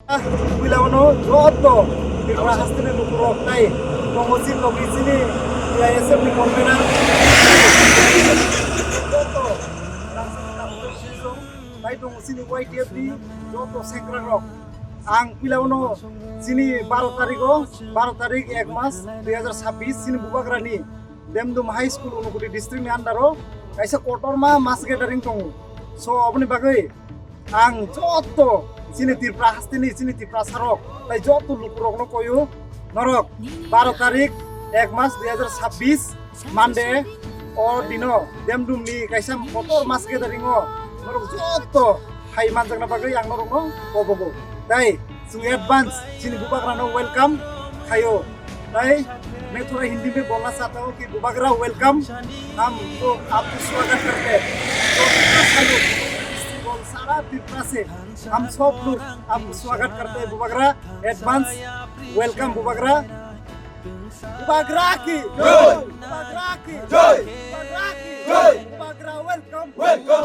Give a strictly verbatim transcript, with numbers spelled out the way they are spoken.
Puila ono joto Tripura hasteni lukurok tai tongo chini logi chini T I S F ni convener. Joto tai tongo chini Y T F ni joto sengkrakrok. Ang puila ono chini baro tarigo, baro tarik ek mas dui hazar sabbish chini Bubagrani Demdum High School Unakoti district ni under o kaisa kotorma mass gathering tongo. So oboni bagwi ang joto chini Tripura hasteni chini Tripura sarok tai joto lukurokno koyo norok baro tarik ek mas dui hazar sabbish Monday o dino Demdum ni kaisa kotor mass gathering o norok joto hai manjakna bagwi ang norokno kobogo. Tai chwng advance chini Bubagrano welcome khayo. Tai मैं थोड़ा हिंदी में बोलना चाहता हूँ कि बुबागरा वेलकम। हम तो आपको स्वागत करते हैं। तो इतना सालों से बोल सारा तिरपा से हम सब लोग आपको स्वागत करते हैं बुबागरा। Advance welcome Bubagra. बुबागरा की जय। बुबागरा की जय। बुबागरा की जय। बुबागरा वेलकम। वेलकम।